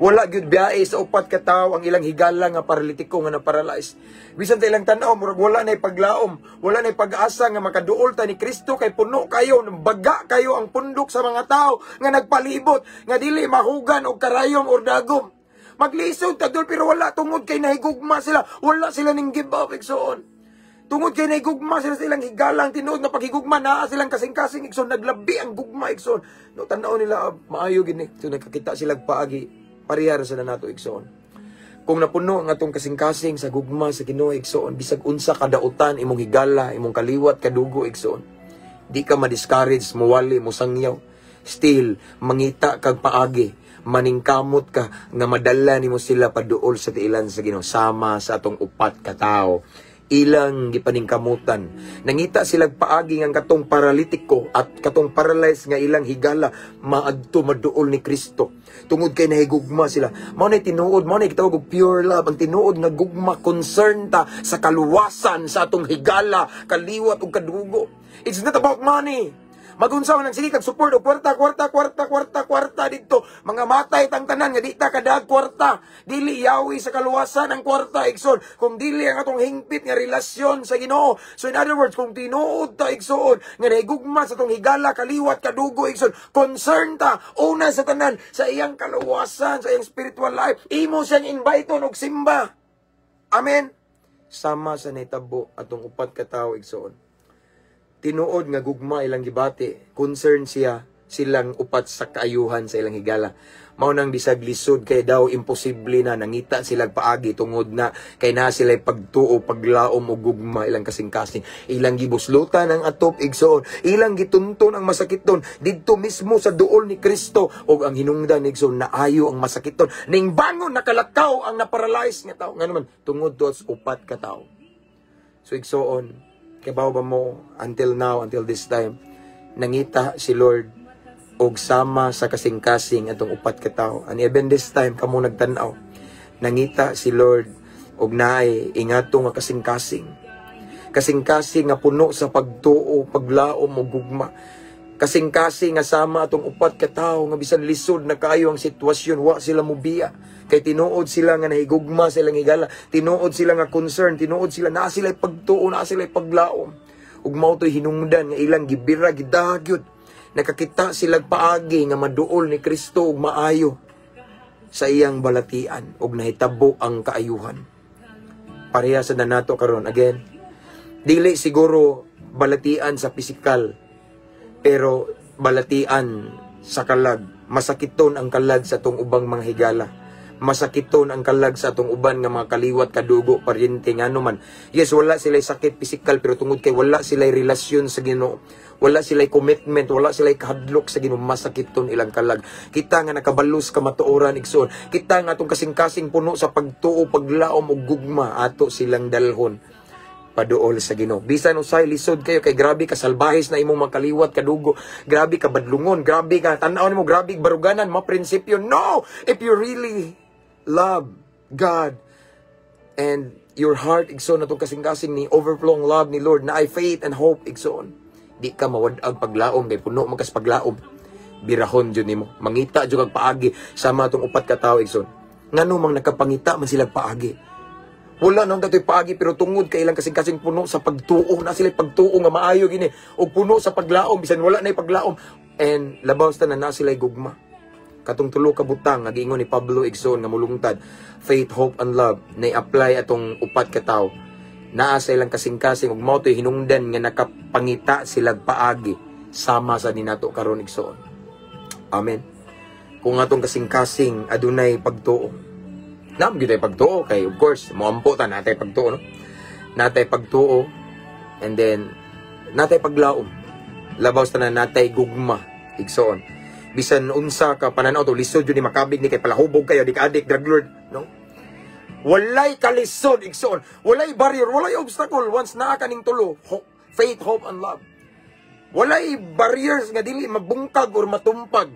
Wala gyud biyahe sa upat ka tawo ang ilang higala nga paralitiko nga na-paralyze. Bisan sa ilang tan-aw, murag wala nay paglaom, wala nay pag-asa nga makaduol ta ni Kristo kay puno kayo, baga kayo ang pundok sa mga tao nga nagpalibot, nga dili mahugan og karayom or dagom. Maglisod ta dul, pero wala, tungod kay nahigugma sila, wala sila ning give up, igsoon. Tungod kay nahigugma sila sa ilang higalang, tinuod na paghigugma, naa silang kasing-kasing, igsoon, naglabi ang gugma, igsoon. No, tanaw nila, ah, maayo gini. So nagkakita sila paagi, parehar sa na nato, igsoon. Kung napuno ang atong kasing-kasing sa gugma sa Ginoo, igsoon, bisag unsa kadautan imong higala, imong kaliwat kadugo, igsoon. Di ka ma-discourage, muwali, musangyaw. Still, mangita kag paagi, maningkamot ka nga madala nimo sila paduol sa tiilan sa Ginoo sama sa atong upat ka tawo ilang gipaningkamutan. Nangita sila paagi nga katong paralitiko at katong paralyzed nga ilang higala maadto maduol ni Kristo. Tungod kay nahigugma sila. Mao na tinuod, mao na gitawag og pure love, ang tinuod nga gugma, concern ta sa kaluwasan sa atong higala, kaliwat ug kadugo. It's not about money. Magunsa man ang sige kag support og kwarta, kwarta, kwarta, kwarta, kwarta didto. Mga matay tang tanan nga di ta kadag kwarta. Dili yawi sa kaluwasan ang kwarta, igsoon, kung dili ang atong hingpit nga relasyon sa Ginoo. So in other words, kung tinuod ta, igsoon, nga nahigugma sa atong higala, kaliwat, kadugo, igsoon, concern ta una sa tanan sa iyang kaluwasan, sa iyang spiritual life. Imo siyang invite og simba. Amen. Sama sa nitabo atong upat ka tawo, igsoon, tinuod nga gugma ilang gibati. Concern siya silang upat sa kaayuhan sa ilang higala. Mao nang bisag lisod kay daw imposible na, nangita sila paagi tungod na kay na sila pagtuo, paglaom og gugma ilang kasing-kasing. Ilang gibuslutan ang atop, igsoon. Ilang gitunton ang masakiton didto mismo sa duol ni Kristo og ang hinungdan, igsoon, naayo ang masakiton. Ning bangon, nakalakaw ang naparalyze nga tawo. Ngano man? Tungod to sa upat ka tawo. So igsoon, kabaw ba mo until now, until this time, nangita si Lord og sama sa kasing-kasing atong upat ka tawo. And even this time, kamo nagtan-aw, nangita si Lord og naay ingato nga kasing-kasing. Kasing-kasing nga puno sa pagtuo, paglaom ug gugma. Kasing-kasing nga sama atong upat ka tawo nga bisan lisod na kaayo ang sitwasyon, wa sila mubiya. Kay tinuod sila nga nahigugma sa ilang higala, tinuod sila nga concern, tinuod sila naa sila pagtuo, naa sila paglaom. Ug mao to'y hinungdan nga ilang gibira gidagyod. Nakakita sila paagi nga maduol ni Kristo ug maayo sa iyang balatian ug nahitabo ang kaayuhan. Pareha sa nato karon again. Dili siguro balatian sa pisikal, pero balatian sa kalag. Masakiton ang kalag sa atong ubang mga higala. Masakiton ang kalag sa atong uban nga mga kaliwat, kadugo, paryente, ngano man. Yes, wala sila sakit pisikal, pero tungod kay wala sila relasyon sa Ginoo, wala sila commitment, wala sila kahadlok sa Ginoo, masakiton ilang kalag. Kita nga nakabalos kamatuoran, igsoon. Kita nga atong kasing-kasing puno sa pagtuo, paglaom ug gugma, ato silang dalhon paduol sa Ginoo. Bisan usay lisod kayo kay grabe ka salbahis na imong makaliwat kadugo, grabe ka badlungon, grabe ka tan-aw nimo, grabe baruganan, ma prinsipyo. No, if you really love God and your heart, igsoon, atong kasing-kasing ni overflow ang love ni Lord na ay faith and hope, igsoon. Di ka mawad-ag paglaom kay puno man kas paglaom. Birahon jud nimo. Mangita jud kag paagi sama atong upat ka tawo, igsoon. Ngano mang nakapangita man sila paagi? Wala nang datoy paagi, pero tungod kay ilang kasing-kasing puno sa pagtuo na sila pagtuo nga maayo gini ug puno sa paglaom bisan wala na paglaom, and labaw sa tanan na sila gugma. Katong tulo ka butang nga giingon ni Pablo, igsoon, nga mulungtad, faith, hope and love, na apply atong upat ka tawo naa sa ilang kasing-kasing ug mao to'y hinungdan nga nakapangita sila paagi sama sa ninato karon, igsoon. Amen. Kung atong kasing-kasing adunay pagtuo, Naa gyud tay pagtuo kay, of course, moampo ta, natay pagtuo, no? Natay pagtuo and then natay paglaom. Labaw sa tanan, natay gugma, igsoon. Bisan unsa ka pananaw to, lisod jud ni, makabig ni kay palahubog kayo, di ka adik, drug lord, no? Walay kalisod, igsoon. Walay barrier, walay obstacle once naa kaning tulo, faith, hope and love. Walay barriers nga dili mabungkag or matumpag.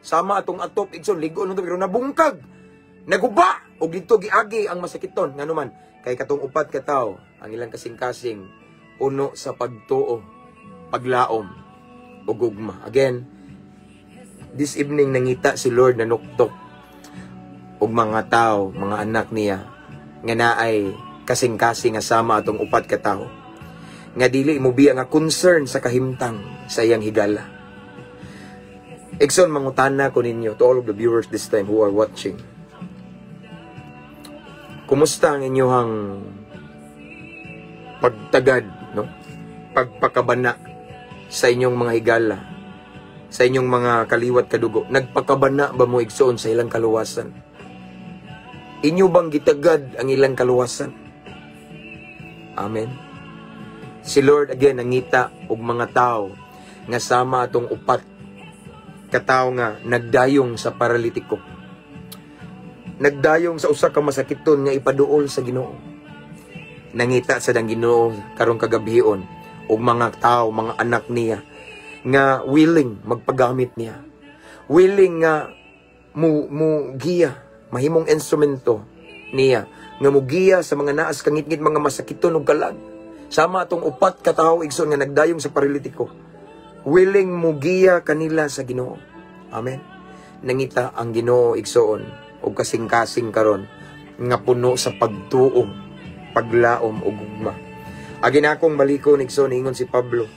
Sama atong atop, igsoon, ligo no, pero nabungkag. Naguba og didto giagi ang masakiton. Ngano man kay katong upat ka tawo, ang ilang kasing-kasing puno sa pagtuo, paglaom ug gugma. Again, this evening nangita si Lord na nuktok og mga tao, mga anak niya nga naay kasing-kasing nga sama atong upat ka tawo nga dili mo biya nga concern sa kahimtang sa iyang higala. Igsoon, mangutana ko ninyo, to all of the viewers this time who are watching. Kumusta ang inyong pagtagad, no? Pagpakabana sa inyong mga higala, sa inyong mga kaliwat kadugo? Nagpakabana ba mo, igsoon, sa ilang kaluwasan? Inyo bang gitagad ang ilang kaluwasan? Amen. Si Lord again nangita og mga tao nga sama atong upat katawo nga nagdayong sa paralitiko. Nagdayong sa usa ka masakiton nga ipaduol sa Ginoo. Nangita sa dang Ginoo karong kagabhion og mga tao, mga anak niya nga willing magpagamit niya. Willing nga mu giya, mahimong instrumento niya nga mugiya sa mga naas kangitngit, mga masakiton og kalag. Sama atong upat ka tawo, igsoon, nga nagdayong sa paralitiko. Willing mugiya kanila sa Ginoo. Amen. Nangita ang Ginoo, igsoon, og kasing-kasing karon nga puno sa pagtuo, paglaom ug gugma. Agin akong balikon, igsoon, ingon si Pablo.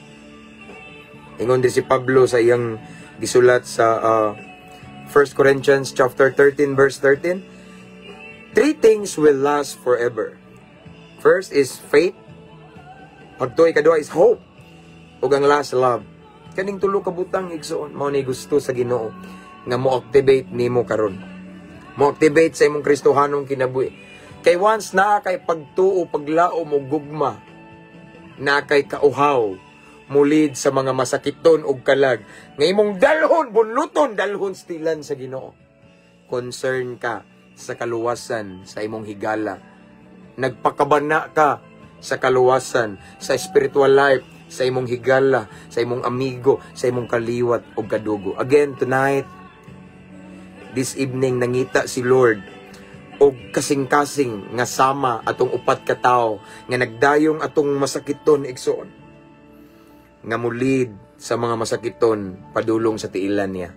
Ingon din si Pablo sa iyang gisulat sa 1 Corinthians chapter 13 verse 13. Three things will last forever. First is faith. Pagtuo, ikaduha is hope. Ug ang last, love. Kaning tulo ka butang, igsoon, mao ni gusto sa Ginoo nga mo activate nimo karon. Mo activate sa imong Kristohanong kinabuhi. Kay once naa kay pagtuo, paglaom ug gugma, naa kay kauhaw mulid sa mga masakiton og kalag nga imong dalhon, bunluton, dalhon stilan sa Ginoo. Concern ka sa kaluwasan sa imong higala. Nagpakabana ka sa kaluwasan, sa spiritual life, sa imong higala, sa imong amigo, sa imong kaliwat o kadugo. Again, tonight, this evening, nangita si Lord og kasing-kasing nga sama atong upat ka tawo nga nagdayong atong masakiton, igsoon, nga mulid sa mga masakiton padulong sa tiilan niya.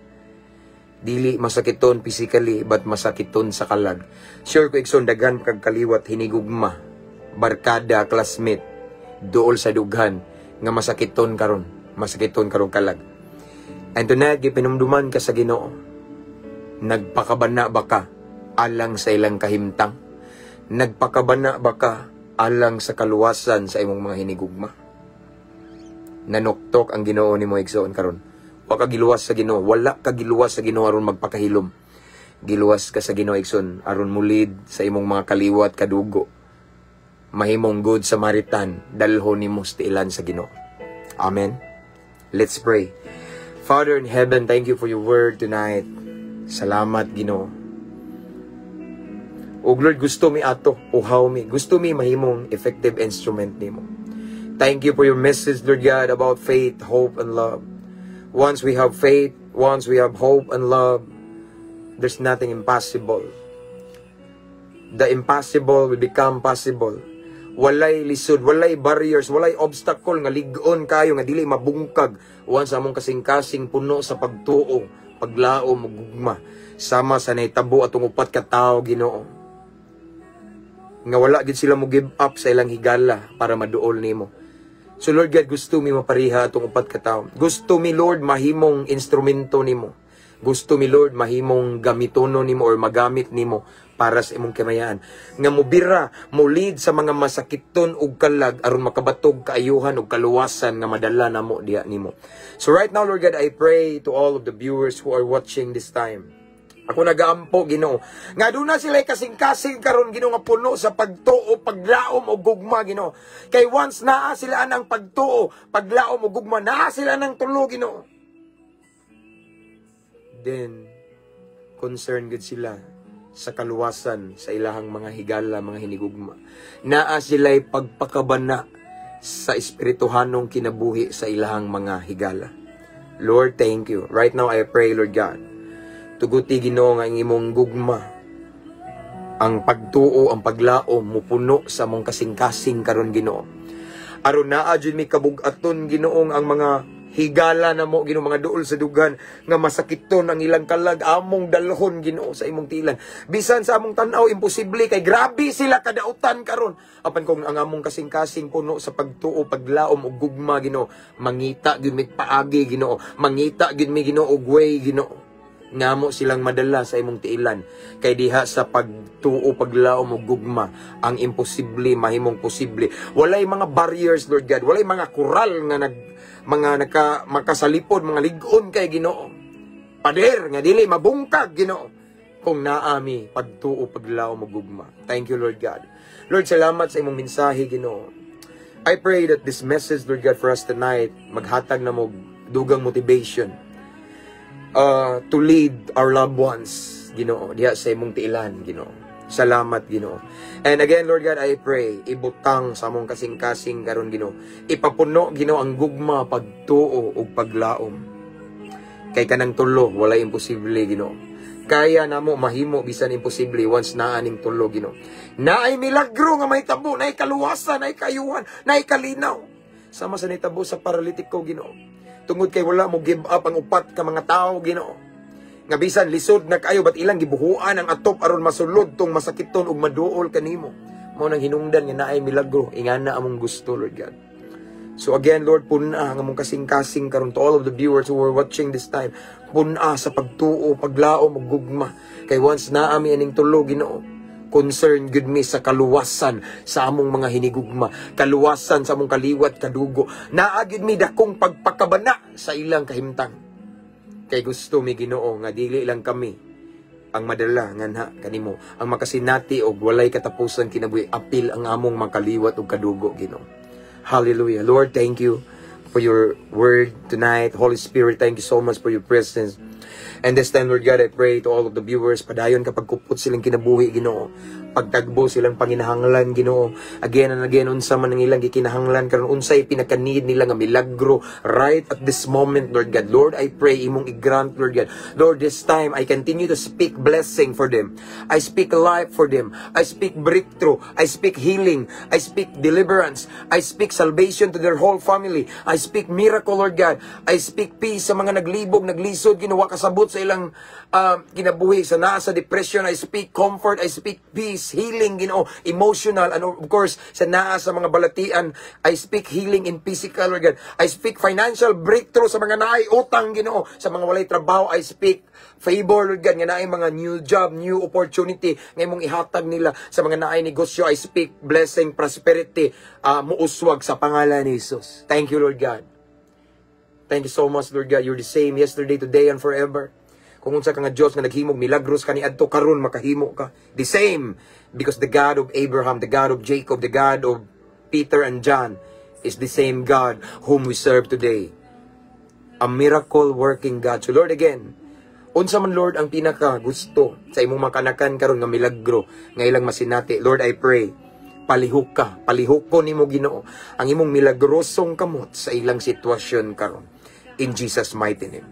Dili masakiton physically but masakiton sa kalag. Sure ko, igsoon, daghan kag kaliwat, hinigugma, barkada, classmate duol sa dughan nga masakiton karon, masakiton karon kalag. And tonight, gipinumduman ka sa Ginoo. Nagpakabana ba ka alang sa ilang kahimtang? Nagpakabana ba ka alang sa kaluwasan sa imong mga hinigugma? Nanuktok ang Ginoo nimo, igsoon, karon. Wa ka giluwas sa Ginoo, wala ka giluwas sa Ginoo aron magpakahilom. Giluwas ka sa Ginoo, igsoon, aron mulid sa imong mga kaliwat kadugo. Mahimong good Samaritan, dalhon nimo sa tiilan sa Ginoo. Amen. Let's pray. Father in heaven, thank you for your word tonight. Salamat, Ginoo. O Lord, gusto mi ato, uhaw mi, gusto mi mahimong effective instrument nimo. Thank you for your message, Lord God, about faith, hope, and love. Once we have faith, once we have hope and love, there's nothing impossible. The impossible will become possible. Walay lisod, walay barriers, walay obstacle nga lig-on kayo nga dili mabungkag once among kasing-kasing puno sa pagtuo, paglaom ug gugma. Sama sa nahitabo atong upat ka tawo, Ginoo, nga wala gid sila mo give up sa ilang higala para maduol nimo. So Lord God, gusto mi mapariha atong upat ka tawo. Gusto mi, Lord, mahimong instrumento nimo. Gusto mi, Lord, mahimong gamitono nimo or magamit nimo para sa imong kamayaan. Nga mubira, mulid sa mga masakiton ug kalag aron makabatog kaayuhan ug kaluwasan nga madala namo diha nimo. So right now, Lord God, I pray to all of the viewers who are watching this time. Ako nagaampo, Ginoo, nga duna sila kasing-kasing karon, Ginoo, nga puno sa pagtuo, paglaom o gugma, Ginoo. Kay once naa sila ang pagtuo, paglaom o gugma, naa sila ng tulo, Ginoo. Then concerned gud sila sa kaluwasan sa ilahang mga higala, mga hinigugma. Naa sila'y pagpakabana sa espirituhanong kinabuhi sa ilahang mga higala. Lord, thank you. Right now, I pray, Lord God, tuguti, Ginoo, nga ang imong gugma, ang pagtuo, ang paglaom, mupuno sa among kasing-kasing karon, Ginoo. Aron naa jud mi kabug-aton, Ginoo, ang mga higala namo, Ginoo, mga duol sa dughan nga masakiton ang ilang kalag, among dalhon, Ginoo, sa imong tilan. Bisan sa among tan-aw imposible kay grabe sila kadautan karon. Apan kung ang among kasing-kasing puno sa pagtuo, paglaom ug gugma, Ginoo, mangita gyud mi paagi, Ginoo, mangita gyud mi, Ginoo, og way, Ginoo, ngamo silang madala sa imong tiilan, kay diha sa pagtuo, paglaom ug gugma, ang imposible mahimong posible. Walay mga barriers, Lord God, walay mga kural nga nag mga naka makasalipod, mga lig-on kay Ginoo, pader nga dili mabungkag, Ginoo, kung naami pagtuo, paglaom ug gugma. Thank you, Lord God. Lord, salamat sa imong mensahe, Ginoo. I pray that this message, Lord God, for us tonight maghatag na mo dugang motivation to lead our loved ones, Ginoo, diha sa imong tiilan, Ginoo. Salamat, Ginoo. And again, Lord God, I pray, ibutang sa among kasing-kasing karon, Ginoo. Ipapuno, Ginoo, ang gugma, pagtuo ug paglaom. Kay kanang tulo, walay imposible, Ginoo. Kaya namo mahimo bisan imposible once naa ning tulo, Ginoo. Naay milagro nga mahitabo, naay kaluwasan, naay kayuhan, naay kalinaw. Sama sa nitabo sa paralitiko, Ginoo. Tungod kay wala mo give up ang upat ka mga tao, Ginoo. Nga bisan lisod na kayo, but ilang gibuhuan ang atop aron masulod tong masakiton ug maduol kanimo. Mao nang hinungdan nga naay milagro, ingana among gusto, Lord God. So again, Lord, pun-a ang among kasing-kasing karon, to all of the viewers who are watching this time. Pun-a sa pagtuo, paglaom ug gugma. Kay once naa mi aning tulo, Ginoo, concern gud mi sa kaluwasan sa among mga hinigugma, kaluwasan sa among kaliwat kadugo. Naa gyud mi dakong pagpakabana sa ilang kahimtang. Kay gusto mi, Ginoo, nga dili lang kami ang madala nganha kanimo, ang makasinati og walay katapusan kinabuhi, apil ang among makaliwat og kadugo, Ginoo. Hallelujah. Lord, thank you for your word tonight. Holy Spirit, thank you so much for your presence. And this time, Lord God, I pray to all of the viewers, padayon kapag kupot silang kinabuhi, Ginoo. Pagtagbo silang panginahanglan, Ginoo. Again and again, unsa man ang ilang gikinahanglan karon, unsay pinaka-need nila nga milagro right at this moment, Lord God. Lord, I pray imong i-grant, Lord God. Lord, this time I continue to speak blessing for them. I speak life for them. I speak breakthrough. I speak healing. I speak deliverance. I speak salvation to their whole family. I speak miracle, Lord God. I speak peace sa mga naglibog, naglisod, ginawa kasabot sa ilang kinabuhi, sa naa sa depression. I speak comfort. I speak peace, healing, Ginoo, emotional, and of course, sa naa sa mga balatian, I speak healing in physical, Lord God. I speak financial breakthrough sa mga naay utang, Ginoo, sa mga walay trabaho, I speak favor, Lord God, nga naay mga new job, new opportunity, nga imong ihatag nila. Sa mga naay negosyo, I speak blessing, prosperity, muuswag sa pangalan ni Jesus. Thank you, Lord God. Thank you so much, Lord God. You're the same yesterday, today, and forever. Kung unsa ka nga Dios nga naghimog milagros kaniadto, karon makahimo ka. The same, because the God of Abraham, the God of Jacob, the God of Peter and John is the same God whom we serve today. A miracle working God. So Lord, again, unsa man, Lord, ang pinaka gusto sa imong makanakan karon nga milagro nga ilang masinati. Lord, I pray palihok ka, palihok ko nimo, Ginoo, ang imong milagrosong kamot sa ilang sitwasyon karon. In Jesus' mighty name.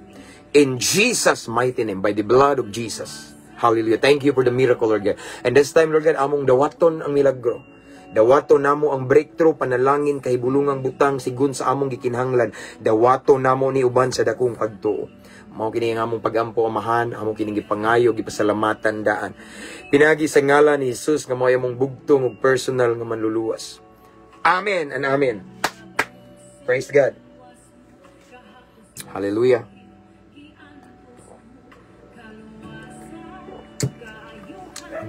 In Jesus' mighty name, by the blood of Jesus. Hallelujah. Thank you for the miracle, Lord God. And this time, Lord God, among dawaton ang milagro. Dawaton namo ang breakthrough, panalangin, kahibulungang butang, sigun sa among gikinahanglan. Dawaton namo ni uban sa dakong pagtuo. Mao kini ang among pagampo, Amahan, amo kining gipangayo, gipasalamatan daan. Pinagi sa ngalan ni Jesus nga mao among bugtong ug personal nga manluluwas. Amen and amen. Praise God. Hallelujah.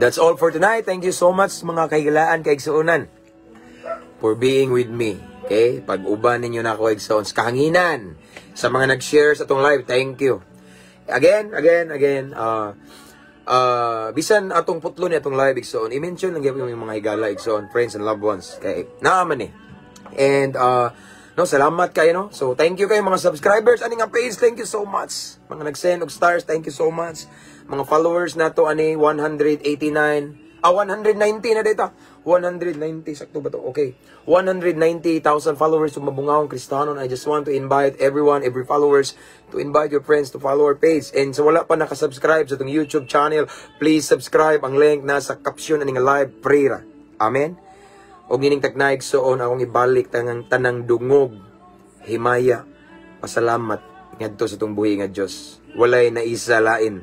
That's all for tonight. Thank you so much, mga kahigalaan, kaigsuonan, for being with me. Okay? Pag-uban ninyo na ako, igsoon. Sa kahanginan. Sa mga nag-share sa atong live, thank you. Again, again, again, Bisan atong putlo ni atong live, igsoon, i-mention lang gyapon yung mga higala, igsoon, friends and loved ones kay naa man eh. And no, salamat kayo, no. So thank you kayo mga subscribers ani nga page, thank you so much. Mga nag-send og stars, thank you so much. Mga followers nato ani 189, 190 na dito. 190, sakto ba to? Okay. 190,000 followers sa Mabungahong Kristohanon. I just want to invite everyone, every followers, to invite your friends to follow our page. And sa wala pa nakasubscribe sa itong YouTube channel, please subscribe. Ang link nasa caption ani nga live prayer. Amen? Og nining takna, igsoon, akong ibalik tanang tanang dungog, himaya, pasalamat ngadto sa itong buhi nga Dios. Walay naisa lain.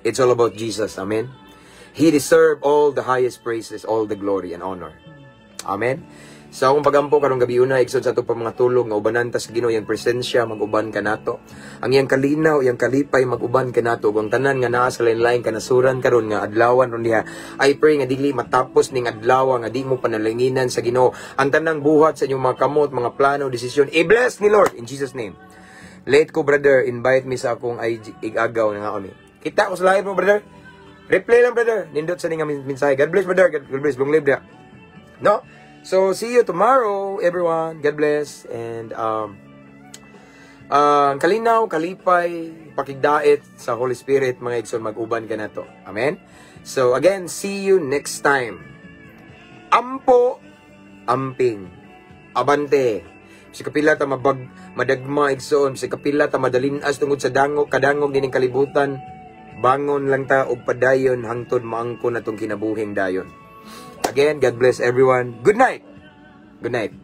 It's all about Jesus. Amen? He deserve all the highest praises, all the glory and honor. Amen. Sa akong pagampo karong gabi una, igsoon, sa ato pa mga tulog nga ubanan ta sa Ginoo, iyang presensya mag-uban kanato. Ang iyang kalinaw, iyang kalipay mag-uban kanato. Ug ang tanan nga naa sa lain-laing kanasuran karon nga adlawan ron diha. I pray nga dili matapos ning adlaw nga di mo panalanginan sa Ginoo. Ang tanang buhat sa inyong mga kamot, mga plano, desisyon, i-bless ni Lord in Jesus' name. Late ko, brother, invite me sa akong IG, igagaw na nga kami. Kita ko sa live mo, brother. Reply lang, brother. Nindot sa nga mensahe. God bless, brother. God bless. Long live dia. No? So, see you tomorrow, everyone. God bless. And, kalinaw, kalipay, pakigdait sa Holy Spirit, mga igsoon, mag-uban kanato. Amen? So, again, see you next time. Ampo, amping, abante. Sa kapila ta mabag, madagma, igsoon, sa kapila ta madalinas tungod sa dangog, kadangog nining kalibutan, bangon lang ta og padayon hangtod maangkon natong kinabuhing dayon. Again, God bless everyone. Good night. Good night.